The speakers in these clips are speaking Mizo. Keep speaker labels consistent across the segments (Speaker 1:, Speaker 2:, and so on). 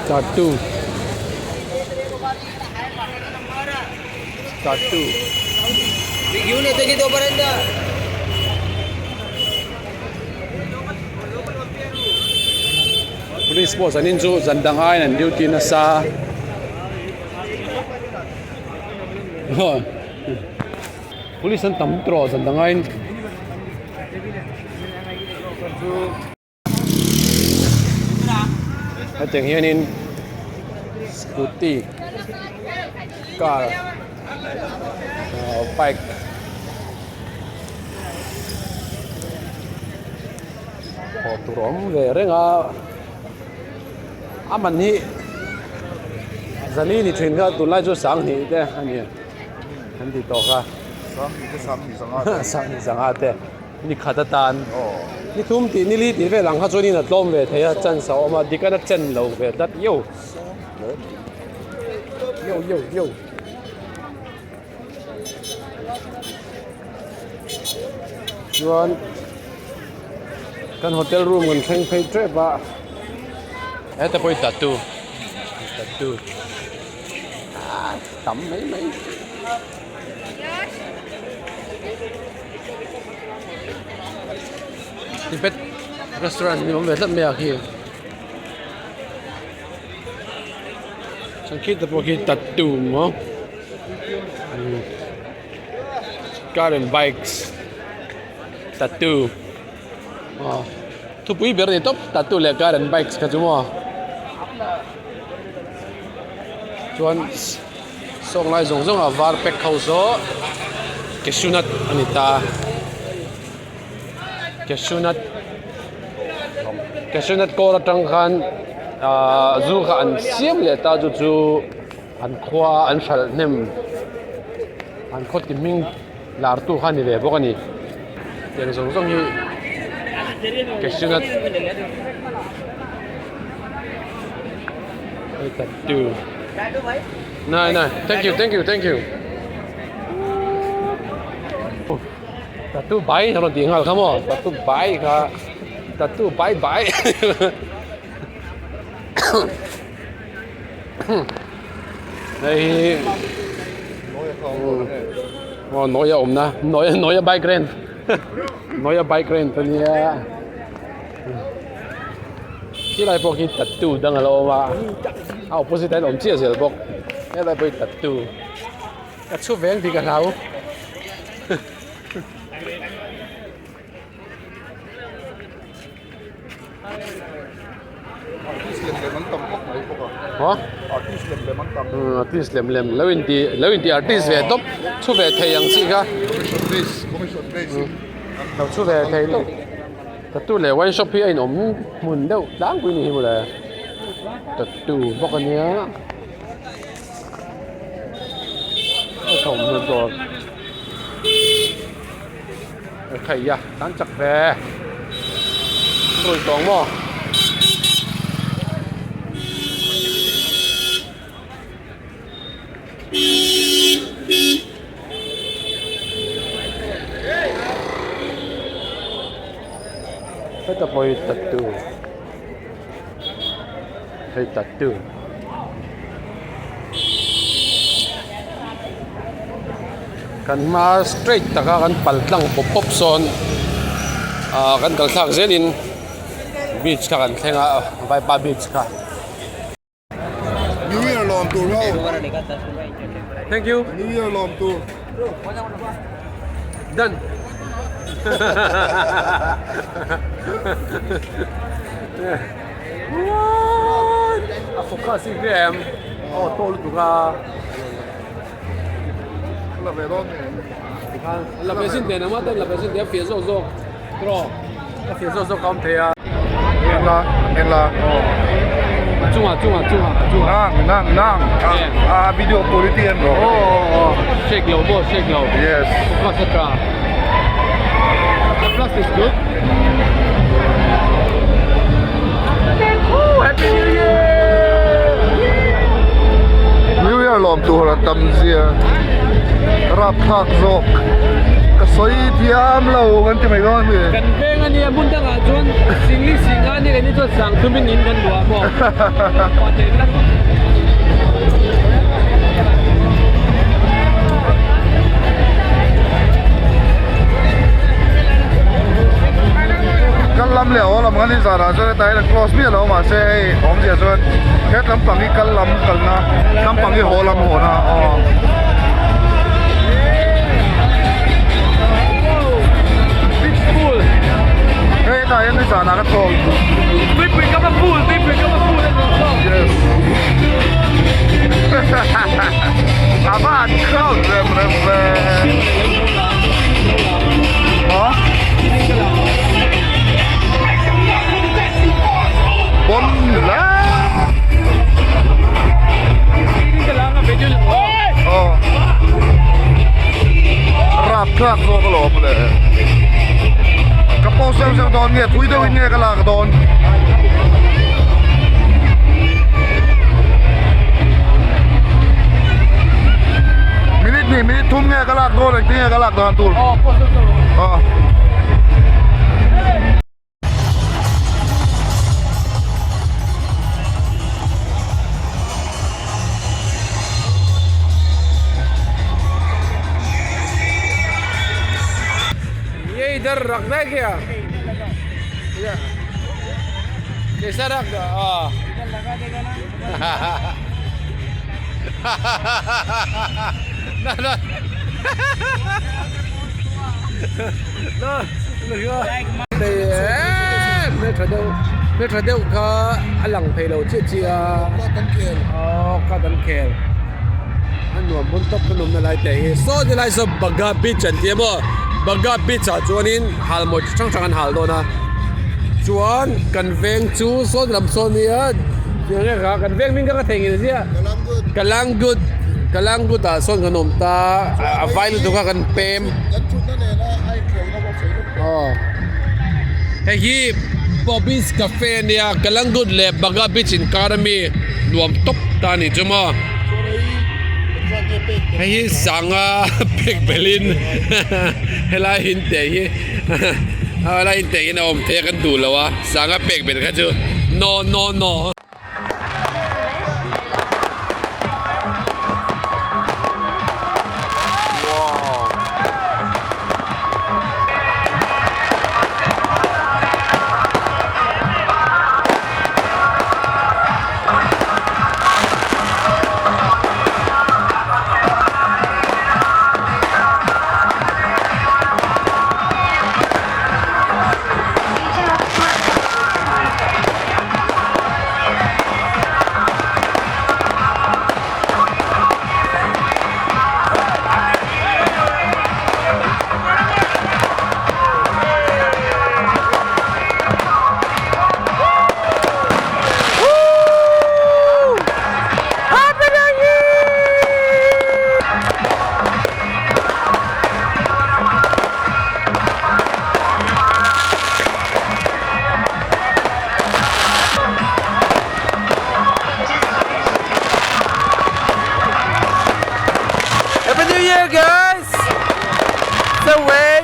Speaker 1: Tattoo Tattoo Police post an in chu zan dang aiin an duty nasa Police an tam tawh zan dang aiin. Hetiang hianin scooty car ahh bike haw tur a awm ve reng a a man hi zali ni thin kha tunlai chu sanghnih te a ni an ti tawk a sanghnih sangha te. Ni khat atan ni thum tih ni li tih vel ang kha chuanin a tlawm ve thei a chance a awm a dik a chen lo ve tlat yo yo yo yo chuan kan hotel room kan thleng phei tep a heta pawh hi tattoo tattoo tam mai mai. Tibet restaurant ni awm ve tlat mai ah khi chuan khi te pawh khi tattoo maw car and bikes tattoo aw thupui ber a ni tawp tattoo leh car and bikes kha chu maw chuan. Sawng lai zawng zawng ah var pack ho zawh cashew nut a ni ta cashew nut cashew nut kawr atang khan ahh zu kha an siam leh ta chu chu an khua an hralh hnem an khaw ti hming lar tu kha a ni ve bawk a ni tiang zawng zawng hi cashew nut hei tattoo. Nai nai thank you thank you thank you tattoo bai rawn tih nghal kha maw tattoo bai kha tattoo bai bai hei hi aw nawi a awmna nawi nawi a bike rent nawi a bike rent ania. Khilai pawh khi tattoo dang a lo awm a a opposite ah hian awm chiah zel bawk helai pawh hi tattoo ka chhu veng tih ka hlau artist lem lem lo in ti lo in ti artist ve tawp chhu ve thei ang chi kha lo chhu ve thei tawp. Tattoo leh wine shop hi a inawm hmun deuh tlangpui ni hi mawle tattoo bawk a nia a thawmhnaw dawr a thei a tan chak ve rawn tawng maw. Heta pawh hi tattoo hei tattoo kan hma straight taka kan pal tlang pawp pawp sawn ah kan kal thlak zelin beach kha kan thleng a vaipa beach kha.
Speaker 2: New Year lawm tur ho.
Speaker 1: Thank you.
Speaker 2: New Year lawm tur.
Speaker 1: Done. What? A focus i em. Oh, to lutuk a.
Speaker 2: La ve dawn ni.
Speaker 1: La ve sin te na ma la ve sin te fiah zawk zawk. Tro. A fiah zawk zawk a awm thei a.
Speaker 2: En la, en la.
Speaker 1: A chungah chungah chungah a chungah.
Speaker 2: Nang nang nang. A video quality en rawh.
Speaker 1: Oh oh oh. Shake lo maw shake lo.
Speaker 2: Yes.
Speaker 1: Focus a tha. The plus is good. Woo, Happy New Year!
Speaker 2: New Year lawm tur an tam zia. Rap thlak zawk. Ka Sawi thiam lo kan ti mai dawn a mi.
Speaker 1: Kan veng a nia hmun dangah chuan singli singa ni leh ni chuan sang thumin in kan luah maw.
Speaker 2: Kal lam leh haw lam khan in zan ah chuan hetah hian an close miah lo mahse hei awmzia chuan het lampang hi kal lam kalna lampang hi haw lam haw na aw. Hei hetah hian nizan ah ka thaw.
Speaker 1: Tuipui kam a pool tuipui kam a pool a ni tawh.
Speaker 2: Yes. A va han crowd rem rem ve. Huh? Bon la. Oh. Rap thlak zawk alawm le. Ka post zeuh zeuh dawn nge thui deuhin nge ka lak dawn. Minute hnih minute thum nge ka lak dawn engtin nge ka lak dan tur. Oh.
Speaker 1: ये इधर रखना है क्या कैसा रख ना ना hmeltha deuh kha a lang thei lo chiah chiah a aw ka dan khel a nuam pawn tawp ka nawmna lai te hi saw ti lai saw Bagha beach an ti a maw Bagha beach ah chuanin halmawi chi hrang hrang an hal dawn a chuan kan veng chu saw ti lam saw nia kan veng hming kha ka theihnghilh ziah Kalangut Kalangut ah sawn kan awm ta a vai lutuk a kan pem aw hei hi Bobby's Cafe a nia Kalangut leh Bagha beach inkar ami nuam tawp ta a nih chu maw hei hi sanga pek belhin helai hinte hi helai hinte hian a awm thei a kan duh lo a sanga pek belh kha chu no no no. Happy New Year guys! The way!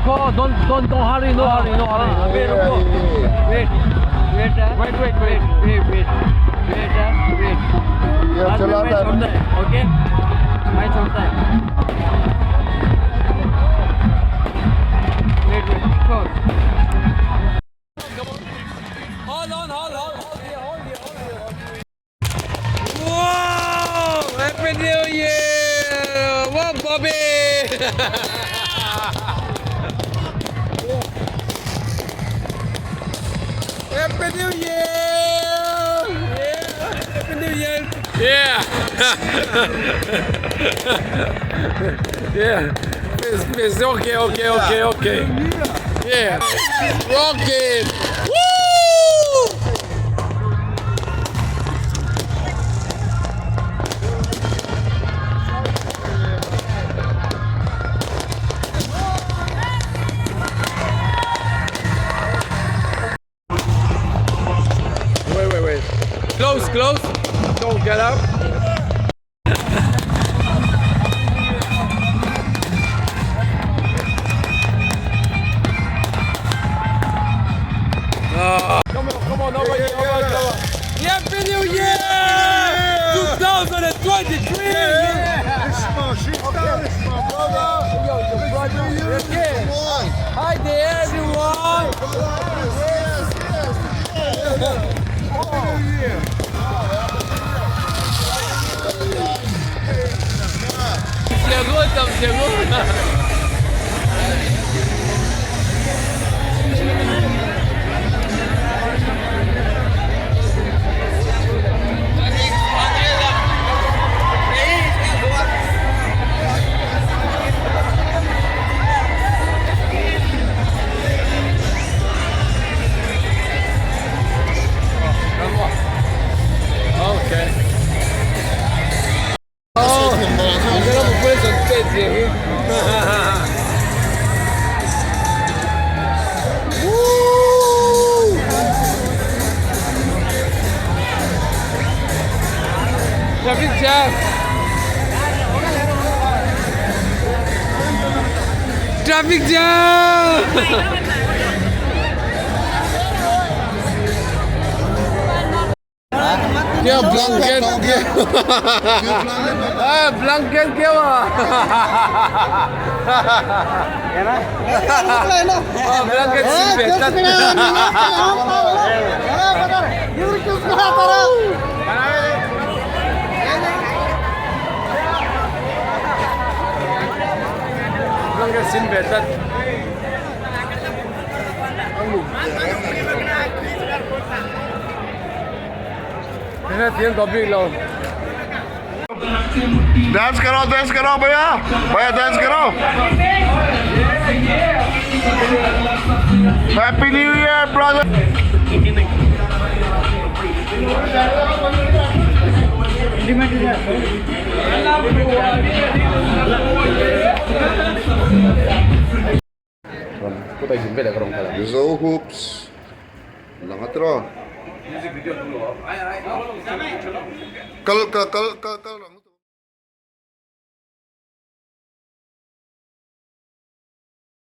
Speaker 1: Ruko don't don't don't hurry no hurry no hurry
Speaker 3: Wait, ruko. Wait, wait,
Speaker 1: Wait wait wait
Speaker 3: wait, wait, wait, wait.
Speaker 2: ये
Speaker 3: बाद में
Speaker 2: चलाता
Speaker 3: मैं
Speaker 2: है
Speaker 3: छोड़ता है, ओके? मैं छोड़ता है. Wait, wait, छोड़.
Speaker 1: Hold on hold hold hold here hold here hold here Wow! Happy New Year! Wow, Bobby! Happy New Year! Yeah! Happy New Year! Yeah! yeah! It's, it's okay, okay, okay, okay. Yeah! Rock it! Woo! Wait, wait, wait. Close, close. Don't get up. Come on, come on, over here, over here, over. Happy New Year! 2023! Yeah. Hi there, everyone! Chegou, chegou. Okay. Oh, Woo! Traffic jam. Traffic jam. क्या blanket blanket क्या blanket blanket sin betat
Speaker 2: dance करो dance करो भैया भैया dance करो happy new year brother Mizo hoops lang atro kal kal kal kal kal rang.